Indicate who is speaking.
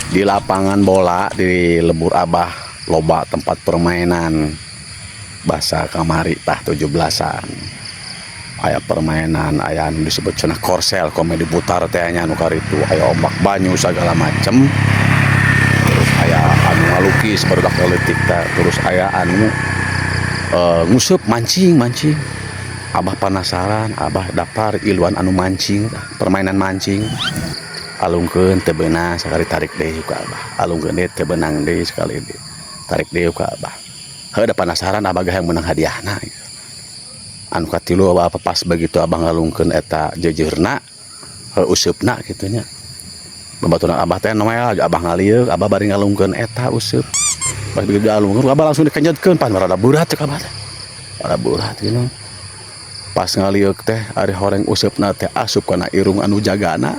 Speaker 1: Di lapangan bola di lembur Abah loba tempat permainan bahasa kamari tah 17-an. Aya permainan, aya anu disebut cenah korsel, komedi putar teh nya anu karitu, aya ombak banyu segala macem, terus aya anu ngalukis barudak leutik teh, terus aya anu nguseup, mancing mancing. Abah penasaran, Abah daftar iluan anu mancing tah, permainan mancing. Alungkeun teu beunang sakali, tarik deui ku Abah. Alungkeun deui, teu beunang deui sekali deui, tarik deui ku Abah. Heuh, da penasaran Abah ge hayang meunang hadiahna gitu. Anu katilu Abah, pas begitu Abah ngalungkeun eta jeujeurna, heuh, useupna kitu nya, babaturan Abah teh noel, Abah ngalieuk, Abah bari ngalungkeun eta useup. Pas begitu dialungkeun, Abah langsung dikenjotkeun, pan rada berat cek Abah teh, rada berat gitu. Pas ngalieuk teh, ari horeng useupna teh asup kana irung anu jagana.